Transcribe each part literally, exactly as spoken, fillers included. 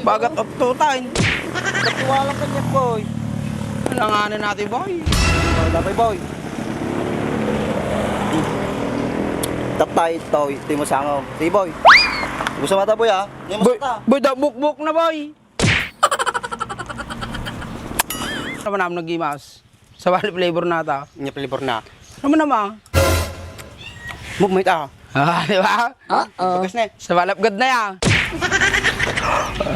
Bagat uttutan. Ba't wala ka niya, boy? Alanganin natin, boy. Wala, boy, boy. Tatay, toy, timo sango. Sige, boy. Gusto mo ata, boy, ah? Hindi mo Boy, sata. Boy, da, bukbok na, boy. Ano man naman nag-imas? Sa bali flavor na ta. Nya flavor na. Ano man naman? Move mo ita. Ah, di ba? Oo. Bagas na eh. Sa balapgad na ya.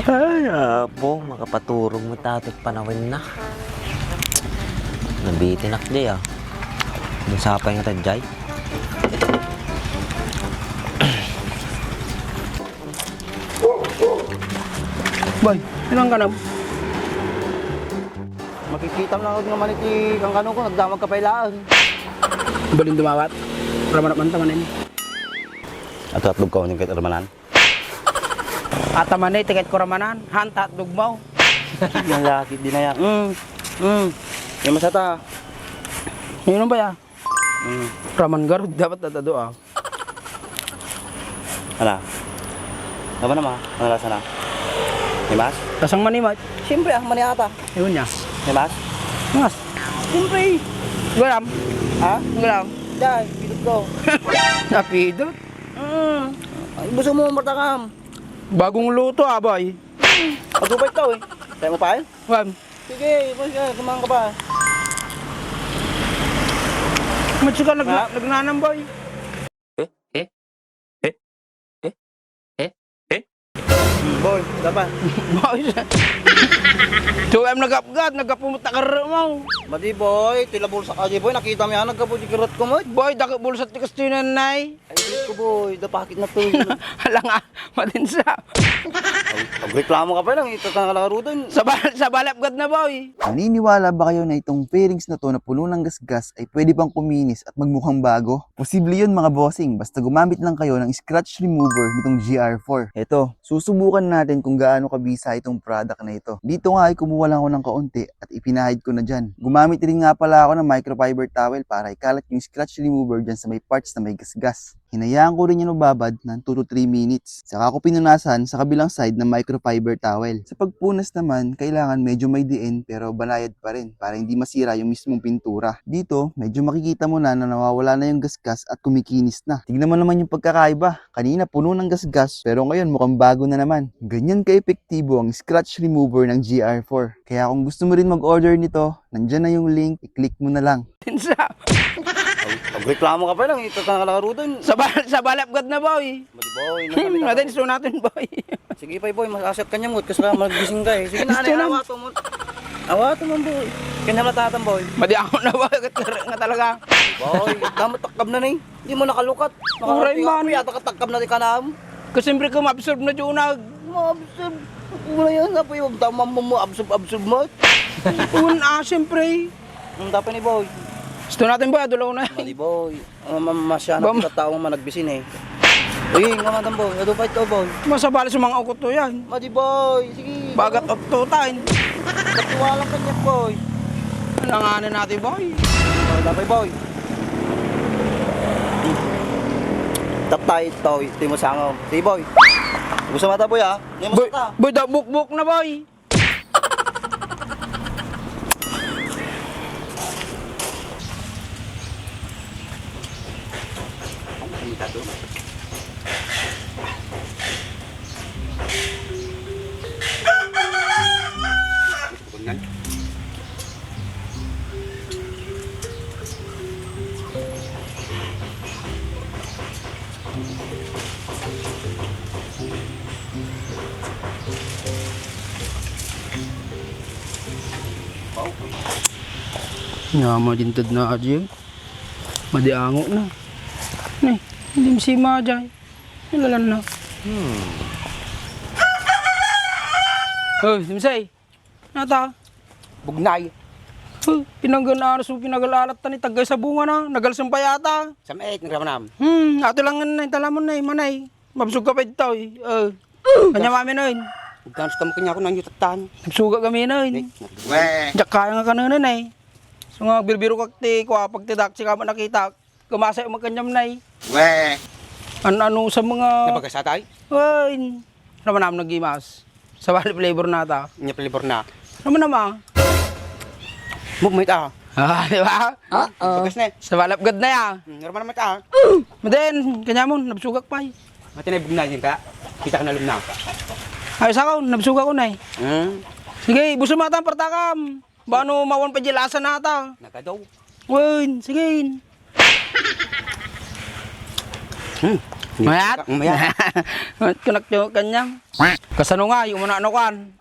Ay, apo, makapaturog mo tatot panawin na. Nabitin ak di ah. Ang sapay nga tadjay. Bay, ilang ka na? Makikita mo lang nga mani ti kangkano ko, nagdamag ka pay laeng. Balin dumawat. Ramanap man tamanin. Ato atlog ka uning ket ramanan. Ata man eh, tiket ko ramanan. Han, tatlog mo. Malaki din na yan. Mm. Mm. Yung masata. Yun ang ba ya? Mm. Raman garud, dapat tatado ah. Ala. Ano naman? Ano lasa na? Himas? Lasang manimat. Siyempre, ah, mani ata. Ayun niya. Himas? Mas. Siyempre. Galam. Ha? Galam. Dahil, pidot ko. Napidot? Mm. Ay, gusto mo, martakam. Bagong luto, abay. Pagubay ka, eh. Kaya mo pa, eh? Wan. Sige, boy, ka, kumain ka pa. Matsu ka nag-, Ha? Nagnanambay. Eh? Eh? Eh? Eh? Eh? Hmm, boy, ka pa. Boy, sa-, Tuwem nagapgat, nagapumot na karre mo. Madi, boy, tila bulsa ka, di, boy, nakita mo yan, nagkapo di karot ko, mo. Boy, dako bulsa ti kastinan, nay. Ay, di ko, boy, dapakit na to, yun. Hala nga, matinsa. Ag-, agreklamo ka pa lang, ito ka nga lang, Rudon. Sa ba-, sa balapgad na, boy. Naniniwala ba kayo na itong fairings na to na puno ng gasgas ay pwede pang kuminis at magmukhang bago? Posible yun, mga bossing, basta gumamit lang kayo ng scratch remover nitong G R four. Eto, susubukan natin kung gaano kabisa itong product na ito. Dito nga ay kumuha lang ako ng kaunti at ipinahid ko na dyan. Gumamit rin nga pala ako ng microfiber towel para ikalat yung scratch remover dyan sa may parts na may gasgas. Hinayaan ko rin yan mababad ng two to three minutes. Saka ko pinunasan sa kabilang side ng microfiber towel. Sa pagpunas naman, kailangan medyo may diin pero banayad pa rin para hindi masira yung mismong pintura. Dito, medyo makikita mo na, na nawawala na yung gasgas at kumikinis na. Tignan mo naman yung pagkakaiba. Kanina puno ng gasgas pero ngayon mukhang bago na naman. Ganyan kaepektibo ang scratch remover ng G R four. Kaya kung gusto mo rin mag-order nito, nandyan na yung link, i-click mo na lang. Tinsa. Ag-, agreklamo ka pa lang, ito ka nga lang, Rudon. Sa ba-, sa balapgad na, boy. Madi, boy, Hmm, nasabi ka. Matin, sunatin, boy. Sige pa, boy, masasak ka niya, ngut, kasi maggising ka eh. Sige na, Gusto anay, na. Awato mo. Awato mo, boy. Kanya matatan, boy. Madi ako na, boy, kat-, nga talaga. Boy, damat takkab na ni. Di mo nakalukat. Uray Nakarating man. Ako, yata katakkab na di kanam. Kasi siyempre ko maabsorb na di unag. Maabsorb. Wala yan, apoy, huwag tama mo, maabsorb-absorb mo. Un, ah, siyempre. Ang dapat ni boy. Gusto natin, boy, adulaw na. Mali, boy. Ang ma-, masya na Bam- sa taong managbisin eh. Uy, nga madam, boy. Ado pa ito, boy. Masabali sa mga ukot to yan. Madi, boy. Sige. Bagat uttutan. Ba't wala ka niya, boy? Alanganin natin, boy. Boy, dapat, boy. Tatay, toy, timo sango. Sige, boy. Gusto mo ata, boy, ha? Hindi mo Boy, sata. Boy, da, bukbok na, boy. Nyama din tad na aja. Madi ango na. Ni, hindi mo si Majay. Nilalan na. Hmm. Oh, Simsay. Nata? Bugnay. Oh, pinanggan aras mo, pinanggal alat tani, taggay sa bunga na. Nagalsang pa yata. Sa maet, ng ramanam. Hmm, ato lang nga na, talamon na, manay. Mabsog ka pa ito, eh. Oh. Kanya mami na, eh. Ganos kami kanya ako nang yutatan. Nabsuga kami na, eh. Eh, Diyak kaya nga kanana na, eh. So nga, birbiro ka ti, kuha, pag ti daksi ka, nakita. Kumasay mo kanyam na, eh. Weh. Ano-ano sa mga Nabagas atay? Ay, naman naman nag-imas. Sabali flavor nata. Nya flavor na. Ano man naman? Move mo ita. Ah, di ba? Oo. Bagas na eh. Sabali gad na ya. Hmm, normal naman ita. Maden, kanya mo, nabsugak pa eh. Mati na ibugna yun ka. Kita ka na lum na. Ay, sa kaon, nabsugak ko na eh. Hmm. Sige, buso matan, partakam. Bano mawan pa di lasa nata. Nagadaw. Wen, sige. Hmm. Mayat? Mayat. Mayat ko nakyo kanyang. Kasano nga, yung muna ano kwan?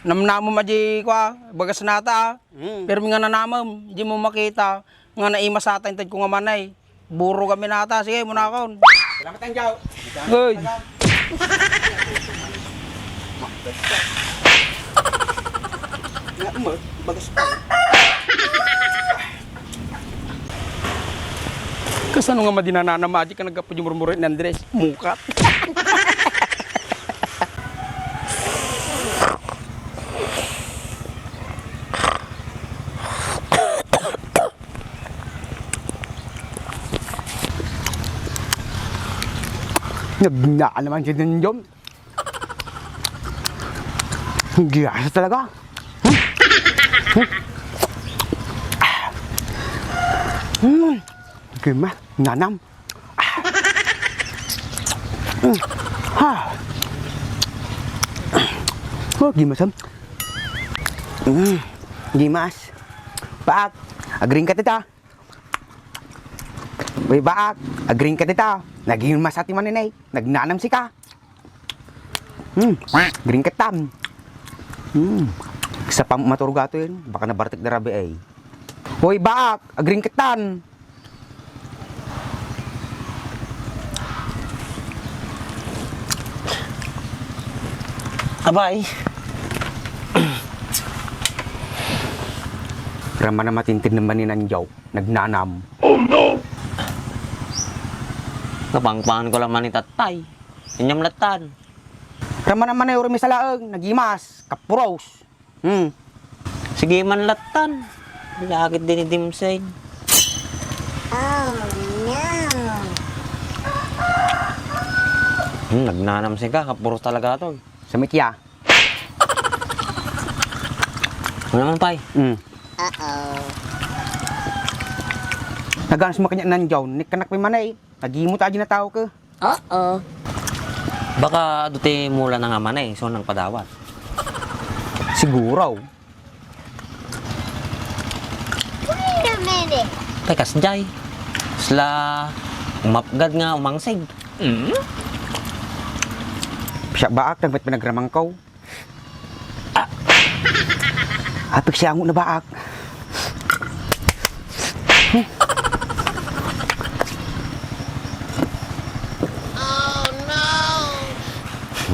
Namnamam a di kwa, bagas nata, ah. Hmm. Pero nga nanamam, di mo makita. Nga naimasata, intad ko nga manay. Buro kami nata, sige, muna akon. Salamat, Anjaw. Good. Nga, mo, bagas pa. Kasano nga madinanana magic ka nagkapo di murmuri ni Andres? Mukat. Nagna naman si Dindom. Ang giyasa talaga. Hmm? Hmm? Hmm. Gima, nanam. Hmm. Ha. Oh, gimasam. Hmm. Gimas. Paak, agring ka dita. Uy, Baak, agring ka dita. Naging masati man inay. Nagnanam sika. Hmm, agring ka tan. Hmm. Sa pam-, maturog ato yun. Baka nabartek da rabi ay. Uy, Baak, agring ka tan. Abay. Rama na matintin naman ni Nanjaw. Nagnanam. Oh, no! Napangpangan ko lang man ni tatay. Inyam latan. Rama naman ay uri misalaeng, nagimas, kapuros. Hmm. Sige man latan. Lagit din ni Dimsay. Oh, no! Hmm, nagnanam sika, kapuros talaga to. Sa mitya. Ano naman, pay? Hmm. Uh-oh. Naganas mo kanya nan John, ni kanak mi manay. Nagimot aja na tao ka. Oo. Baka adu ti mula na nga manay, so nang padawat. Siguro. Wait a minute. Tay, kasjay. Sla, umapgad nga umangsig. Mm? Siya baak, nagmat pinagramangkaw. Ah. Apik siya ang nabaak.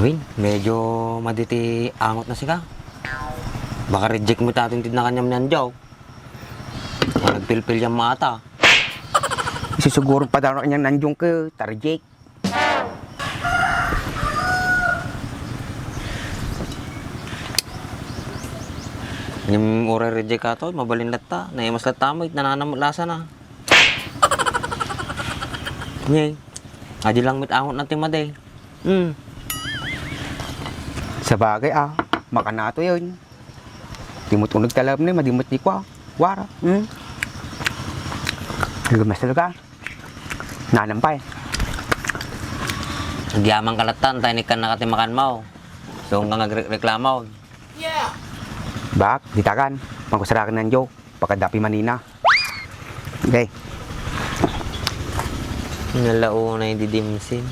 Win, medyo maditi angot na sika. Baka reject mo tatin tid na kanyam ni Anjaw. Nagpilpil yan mata. Isusuguron pa daw na kanyang nanjong ka, ta-reject. Ngem uray reject ato, mabalin latta. Naimas latta met, nananam lasa na. Nye, adi lang met angot na ti madi. Hmm. Sabagay, ah, makanato yun. Timut unag talam ni, madimat di kwa. Wara. Hmm. Nagamas talaga. Nanam pay. Agyaman ka latan, tay nikkan na ka ti makan mo. So, nga nagre-, reklamo. Bak, ditakan. Pangkusarakan nan Joe. Pakadapi manina. Okay. Nalaunay di dimsim.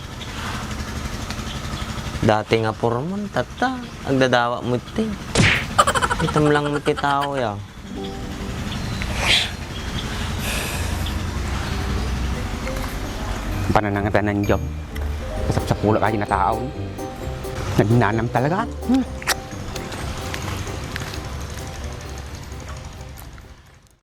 Dati nga purman, tatta. Agdadawa mo ti. Itam lang mo ti tao, ya. Pananangatanan job. Kasapsapulak aja na tao. Nagnanam talaga. Hmm.